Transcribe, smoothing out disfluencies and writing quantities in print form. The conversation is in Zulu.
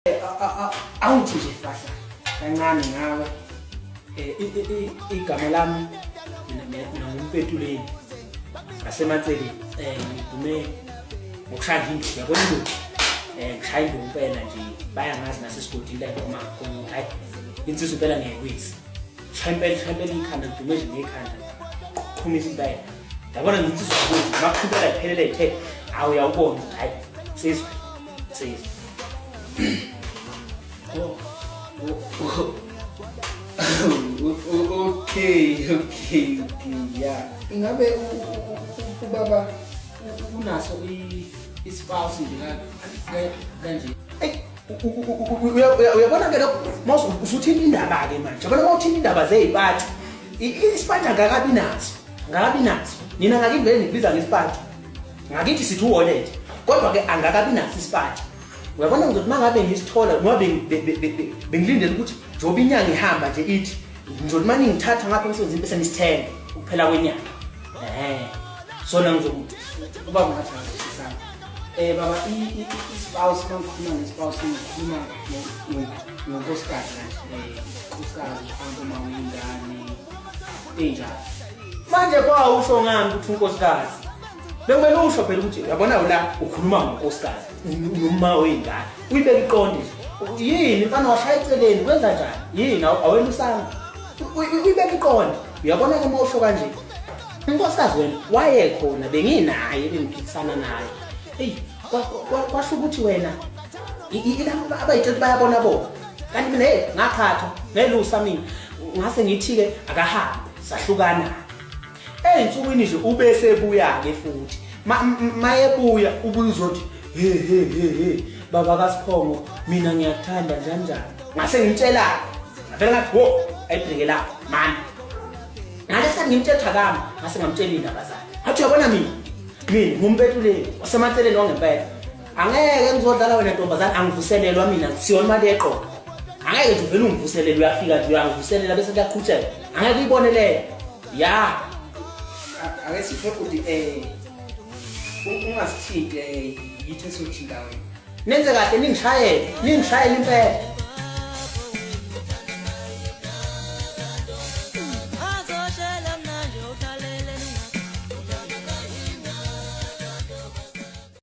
Awuthi nje fahla kancane ngawe. Igama lami mina nguMpetuleni ngaseMatseleni. Ngidume ngokushaya nje induku, yabona induku. Ngishaya induku impela nje, bayangazi nasesigodini la ngiphuma khona ukuthi hhayi insizwa impela ngiyayikwiza. Shaya impela, shaya impela ikhanda, ngidume nje ngekhanda. Qhumisa impela. Yabona nginsizwa ukuthi makuqhubeka iphelele ithe hawu uyawubona ukuthi hhayi insizwa, insizwa. Oh, oh, oh. Okay, yeah. Ingabe ubaba unaso i-spouse nje kanje? Eyi, uyabona ke lokho mawusu usuthinta indaba ke manje. Yabona mawuthinta indaba zey'patshi, isipatshi angakabi naso, angakabi naso. Nina ngakini vele nikubiza ngesipatshi. Ngakithi sithi uwallet, kodwa ke angakabi naso isipatshi. Uyabona ngizothi mangabe ngisithola ngoba bengilindele ukuthi njengoba inyanga ihamba nje ithi ngizothi uma ningithatha ngapha emsebenzini bese nisithenga ukuphela kwenyanga. Sona ngizokuthi ubaba ngathi ngisisana. Baba i-spouse uma ngikhuluma nge-spouse ngikhuluma ngonkosikazi kanje. Unkosikazi mhlawumbe uma uyingane enjalo. Manje kwa usho ngani ukuthi unkosikazi? Bekumele usho phela ukuthi uyabona la ukhuluma ngonkosikazi noma weyingane. Uyibeka iqonde nje. Yini mfana washaya eceleni kwenza njani? Yini awelusanga? Uyibeka iqonde. Uyabona ke uma usho kanje. Unkosikazi wena wayekhona benginaye bengiphikisana naye. Eyi kwasho ukuthi wena ilabo abayitshela bayabona bona. Kanti mina hey ngaqhathwa ngelusa mina. Ngase ngithi ke akahambe sahlukana. Ey'nsukwini nje ubesebuya-ke futhi mayebuya ubuye uzothi he he he he baba kaSiphongo mina ngiyakuthanda njani njani. Ngase ngimtshela-ke ngavele ngathi wo ayibheke lapho mani. Ngalesi ngimtshela thakama ngase ngamtshela iy'ndaba zakhe. Ngathi uyabona mina mina ngumpetuleli wasematseleni wangempela. Angeke ngizodlala wena ntombazane angivuselelwa mina siyona imali yeqolo. Angeke nje uvele ungivuselele uyafika nje uyangivuselela bese kuyaqhutsheka. Angeke uyibone leyo. Ya. Ake sithe ukuthi ungasithinti yithi esothinta wena. Nenze kahle ningishayele, ningishayele impela.